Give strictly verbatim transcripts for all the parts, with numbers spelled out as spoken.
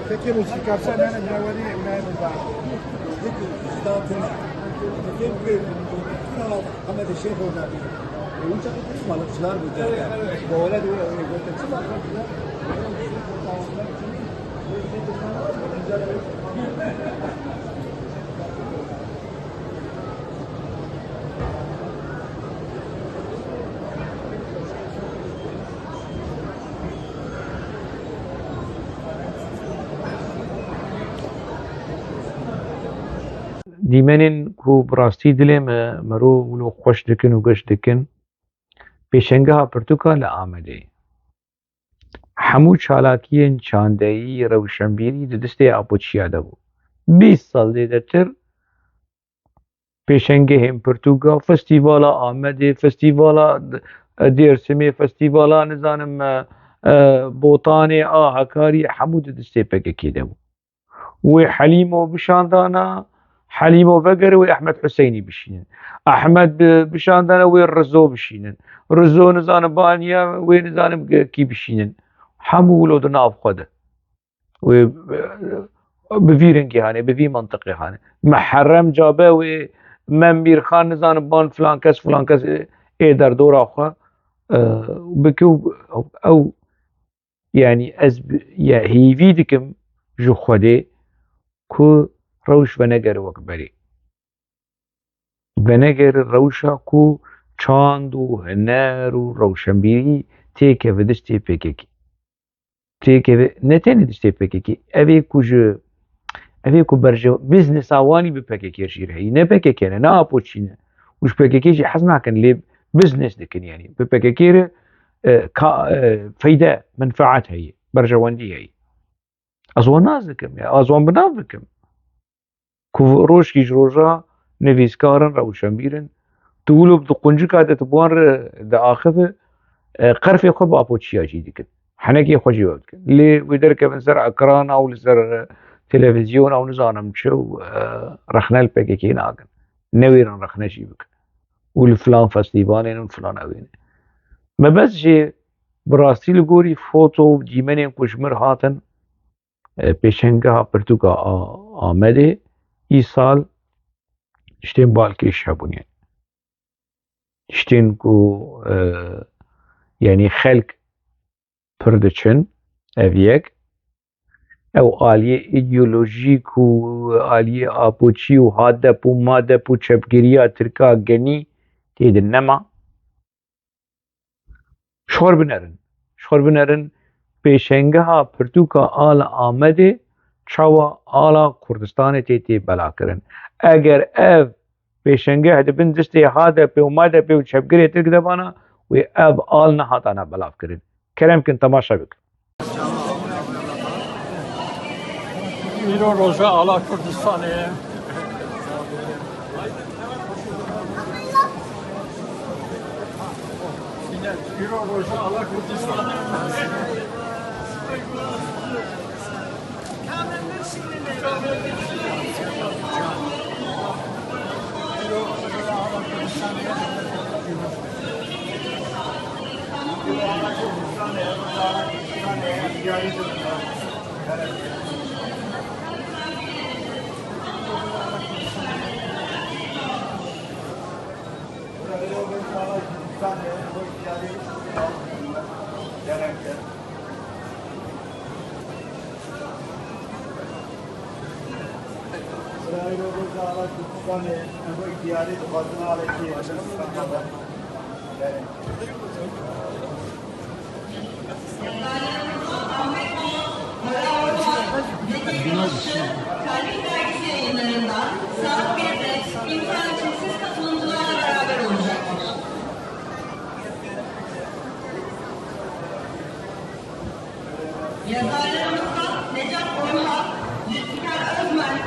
Peki, bu çıkarsa ben de weri mevzu var. Peki, zaten. Peki, Ahmet Şehir orada. E, uçak balıkçılar bu. Bu öyle de öyle götürsün balıkçılar. Dîmenên ku bi rastî dilê me, mero wilo xweş dikin û geş dikin, pêşengeha pirtûka li Amedê. Hemû çalakiyên çandeyî, rewşenbîrî di destê Apoçiya de bû. Bîst sal zêdetir pêşengehên pirtûka, festîvala Amedê, festîvala, e, Dêrsimê, festîvala, nizanim, e, e, Botanê, a Hekarî, hemû di destê P K K de bû. Wê Helîmo bişandana, Helîmo vegere wê Ehmed Huseynî bişînin. Ehmed bi-, bişandana wê Rizo bişînin. Rizo nizanim baniya wê nizanim ge-, kî bişînin. Hemû wilo di nav xwe de. Wê, e, bi vî rengî hane, bi vî mantiqê hane. Meherrem cabe wê Mem Mîrxan nizanim ban filan kes, filan kes, e, ê derdora xwe, e, bike û ew, yanî ez bi-, ya hêvî dikim ji Xwedê ku rewş venegere wek berê. Venegere rewşa ku çand û huner û rewşenbîrî têkeve destê P K K. Têkeve, ne tenê destê P K K, ev ê ku ji, ev ê ku berje-, biznesa wanî bi P K K jî re heyî, ne P K K ne, ne Apoçî ne. Û ji P K K jî hez nakin, lê biznes dikin, yanî bi P K K re, e, ka-, e, feyde, menfaet heye, berjewendî heye. Ez wan nas dikim ya, ez wan bi nav dikim. Ku rojkî ji roja nivîskar in, rewşenbîr in. Tu wilo di quncika de tu bi wan re diaxive, e, qerfê xwe bi Apoçiya jî dikin. Henekê xwe jî we dikin. Lê wê derkevin ser ekrana û li ser, e, televîzyona û nizanim çi û, e, rexne li P K K nakin. Newêrin rexne jî bikin. Û li filan festîvalên û filan ewên. Me bes jî bi rastî li gorî foto û dîmenên ku ji mir hatin, e, pêşengeha pirtûka A-, Amedê îsal tiştên balkêş hebûne. Tiştên ku, e, yanî xelk pir diçin, ev yek. Ew aliyê îdeolojîk û aliyê Apoçî û HADEP û MADEP û çepgeriya Tirka genî tê de nema. Ji xwe binerin. Ji xwe binerin pêşengeha pirtûka a li Amedê çawa a li Kurdistanê tê, tê belakirin. Eger ev pêşengeh di bin destê HADEPê û MADEPê û çepgirê Tirk de bana, wê ev a li nehatana belavkirin. Kerem kin temaşe bikin. Îro roja ala Kurdistanê ye. Îro roja ala Kurdistanê ye. Tarih Dergisi yayınlarından saat birde imkan için siz katılımcılarla beraber olacaktır. Yazarlarımızdan Necat Oyhan, Zülfikar Özmen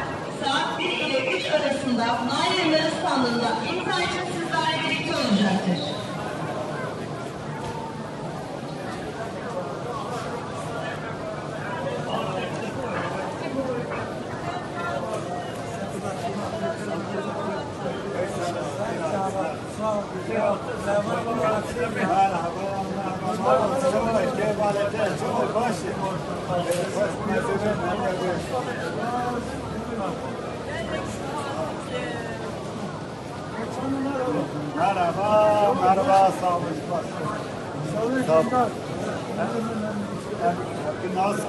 saat bir ile üç arasında Nayir'in standında imkan için sizlerle birlikte olacaktır. Merhaba, merhaba, sağ olun. Sağ olun. Nasıl?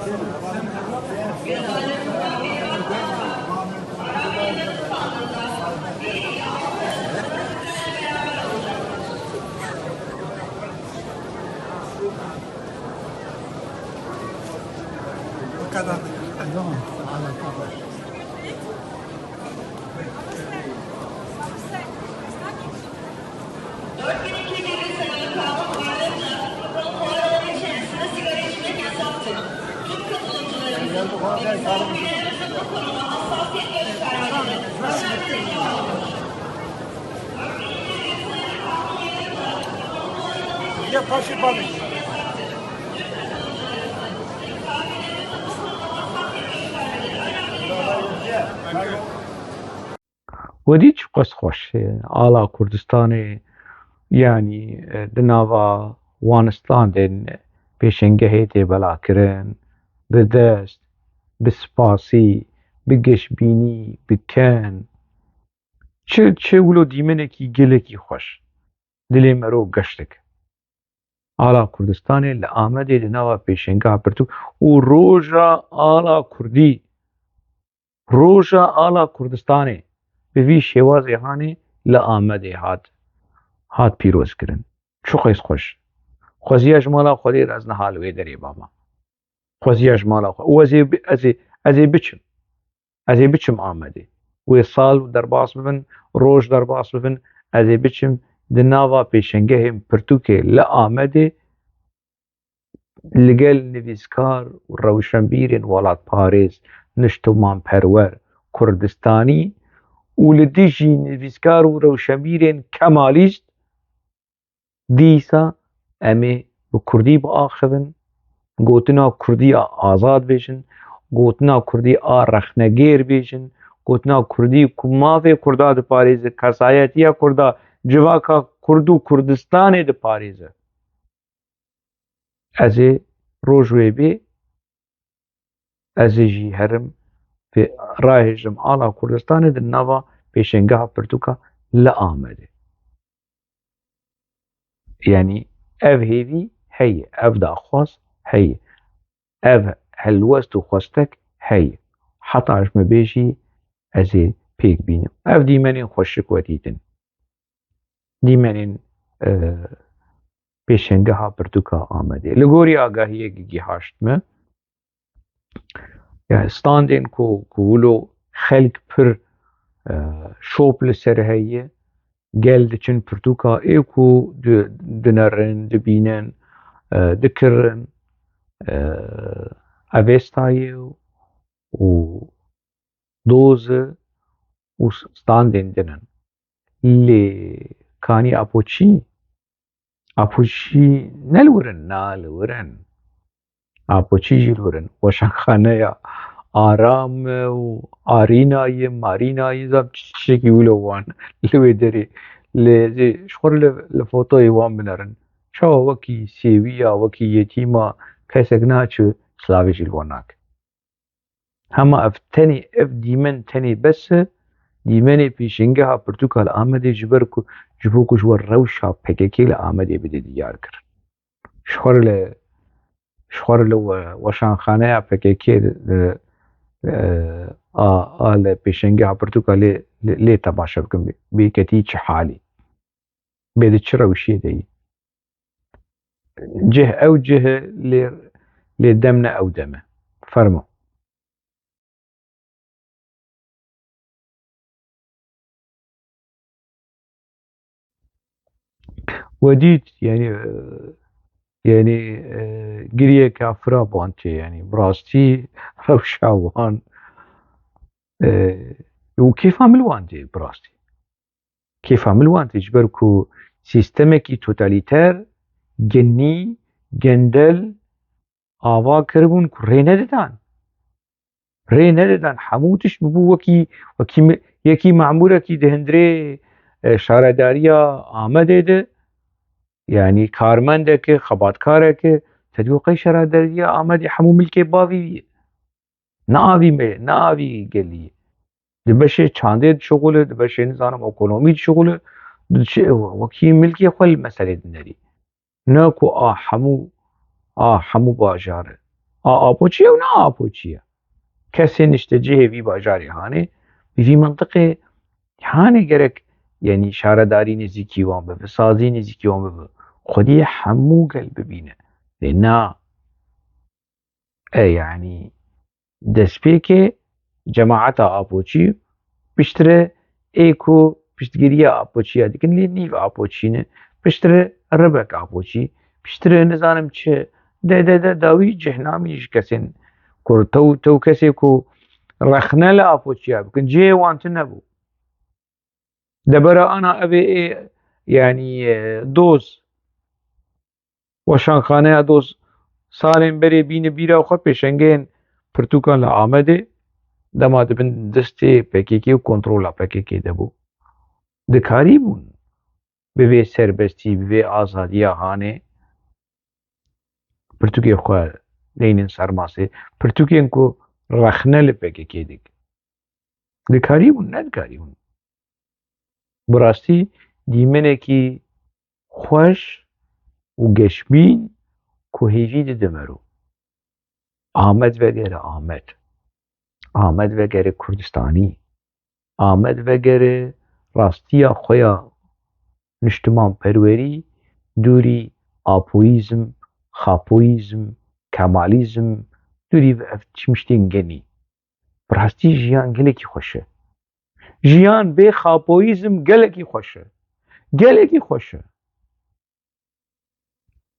Bu kadar. Tamam. Wedî çiqas xweş e, ala Kurdistanê, yanî, e, di nava wan standên pêşengehê tê belakirin, bi dest, bi spasî, bi geşbînî, bi ken. Çi, çi wilo dîmenekî gelekî xweş. Dilê mero geş dike. Ala Kurdistanê li Amedê di nava pêşengeha pirtûk û roja ala Kurdî, roja ala Kurdistanê bi vî şêwazê hanê li Amedê hat, hat pîrozkirin. Çiqas xweş. Xweziya ji mala Xwedê re ez niha li wê derê mama. Xweziya ji mala xwe. Û ez ê bi-, ez ê, ez ê biçim. Ez ê biçim Amedê. Wê sal derbas bibin, roj derbas bibin, ez ê biçim di nava pêşengehên pirtûkê li Amedê li gel nivîskar û rewşenbîrên welatparêz, niştimanperwer, Kurdistanî û li dijî nivîskar û rewşenbîrên Kemalîst. Dîsa em ê bi kurdî biaxivin, gotina kurdî ya azad bêjin, gotina kurdî a rexnegêr bêjin, gotina kurdî ku mafê kurda diparêze, kesayetiya kurda, civaka kurd û Kurdistanê diparêze. Ez ê roj wê bê, ez ê jî herim pê rahêjim ala Kurdistanê di nava pêşengeha pirtûka li Amedê. Yanî ev hêvî heye, ev daxwaz heye, ev helwest û xwestek heye. Heta ji min bêjî ez ê pêk bînim. Ev dîmenên xweşik we dîtin. Dîmenên, e, pêşengeha pirtûka Amedê. Li gorî agahiyek gihaşt me, yani standên ku, ku wilo xelk pir, e, şop li ser heye, gel diçin pirtûka ê ku di-, dinerin, dibînin, e, dikirin, e, Avestayê û Doze û standên din in. Lê kanî apo çi? Apo çi ne li wir in? Na, li wir in. Apo çi jî li wir in? Weşanxaneya Aram û Arînayê, Marînayê, zam çi tiştekî wilo wan li wê derê. Lê ez ê ji xwe re li, li fotoyê wan binerin. Çawa wekî sêwiya, wekî yetîma kesek naçe, silavê jî li wan nake. Hema ev tenê, ev dîmen tenê bes e, dîmenê pêşengeha pirtûka li Amedê ji ber ku, ji bo ku ji we rewşa P K K li Amedê bide diyar kir. Ji xwe re li, ji xwe re li we-, weşanxaneya P K K, e, e, a, a li pêşengeha pirtûka lê, lê, lê temaşe bikin, bê, bê ketî çi halî. Bê di çi rewşiyê de yî. Cih ew cih e, lê, lê dem ne ew dem e. Fermo. We dît, yani, e, yani, e, giriyeke firabantê, yani, bi rastî rewşa wan, e, û kêfa min li wan tê, bi rastî. Kêfa min li wan tê, ji ber ku sîstemekî totalîter, genî, gendel ava kiribûn ku rê nedidan. Rê nedidan. Hemû tişt bibû wekî, wekî mi-, yekî memûrekî di hundirê, e, şaredariya Amedê de, yanî karmendeke, xebatkareke, te digot qey şaredariya Amedê hemû milkê bavî wî ye. Ne avî me ye, ne avî gelî ye. Di beşê çandê dişuxule, di beşê nizanim ekonomî dişuxule, di çi-, wekî milkê xwe li meselê dinerî. Ne ku a hemû, a hemû bajar e. A Apoçî ye û ne Apoçî ye. Kesên niştecihê vî bajarê hanê, vî mintiqê hanê gerek, yanî şaredarî nêzîkî wan bibe, sazî nêzîkî wan bibe. Xwedî hemû gel bibîne. Lê na. E, yanî destpêkê cemaeta Apoçî, piştre ê ku piştgiriya Apoçiya dikin, lê nîv Apoçî ne, piştre ribek Apoçî, piştre nizanim çi, de, de, de, dawî cehnamî ji kesên ku tew, tew kesê ku rexne li Apoçiya bikin, cihê wan tune bû. Debera ana evê ê, yanî, e, doz, weşanxaneya doz salên berê bîne bîra xwe pêşengeyên pirtûkan li Amedê, dema di bin destê P K K û kontrola P K K de bû. Dikarîbûn bi vê serbestî, bi vê azadiya hanê pirtûkê xwe neynin ser masê, pirtûkên ku rexne li P K K dik. Dikarîbûn, nedikarîbûn. Bi rastî dîmenekî xweş û geşbîn ku hêvî dide mero. Amed vegere Amed. Amed vegere Kurdistanî. Amed vegere rastiya xwe ya niştimanperwerî, dûrî apoyîzm, xapoyîzm, kemalîzm, dûrî ev çimiştên genî. Bi rastî jiyan gelekî xweş e. Jiyan bê xapoyîzm gelekî xweş e. Gelekî xweş e.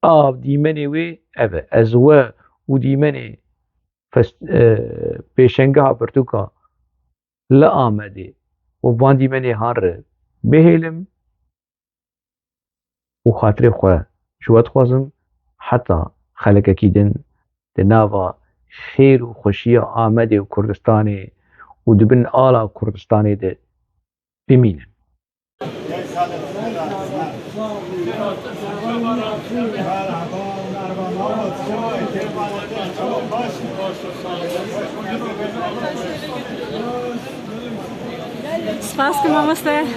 A dîmenê wê ev e. Ez we û dîmenê fest-, e, pêşengeha pirtûka li Amedê û van dîmenê han re bihêlim û xatirê xwe ji we dixwazim, heta xelekekî din di nava xêr û xweşiya Amedê û Kurdistanê û di bin ala Kurdistanê de bimînin. Spas dikim mamoste.